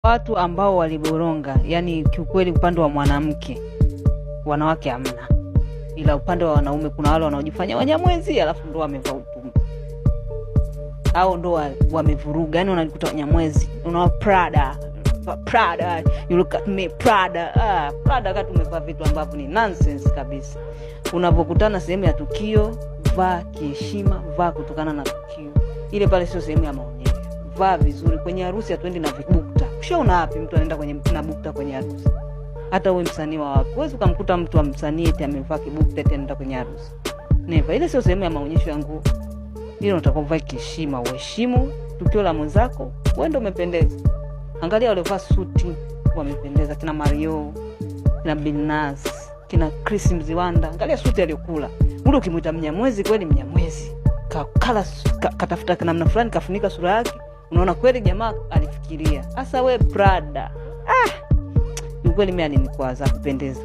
Watu ambao waliboronga, yani kiukweli, upande wa mwanamke wanawake hamna, ila upande wa wanaume kuna wale wanaojifanya Wanyamwezi alafu ndo wamevaa utumbo au ndo wamevuruga, yani unajikuta Wanyamwezi, unawa Prada Prada, you look at me Prada, ah, Prada kati umevaa vitu ambavyo ni nonsense kabisa. Unapokutana sehemu ya tukio, vaa kiheshima, vaa kutokana na tukio ile pale, sio sehemu ya maonyesho. Vaa vizuri. Kwenye harusi hatuendi na vibukta. Ushaona wapi mtu anaenda kwenye na bukta kwenye harusi? Hata uwe msanii wa wapi, huwezi ukamkuta mtu wa msanii eti amevaa kibukta eti anaenda kwenye harusi. Never. Ile sio sehemu ya maonyesho ya nguo. Ile unatakiwa uvae kiheshima, uheshimu tukio la mwenzako, wewe ndio umependeza. Angalia waliovaa suti wamependeza, kina Mario, kina Billnass, kina Chris Mziwanda. Angalia suti aliyokula ule, ukimwita Mnyamwezi kweli Mnyamwezi. Kakala katafuta namna fulani kafunika sura yake, unaona kweli jamaa alifikiria. Sasa we Prada, ah, ni kweli mimi alinikwaza kupendeza.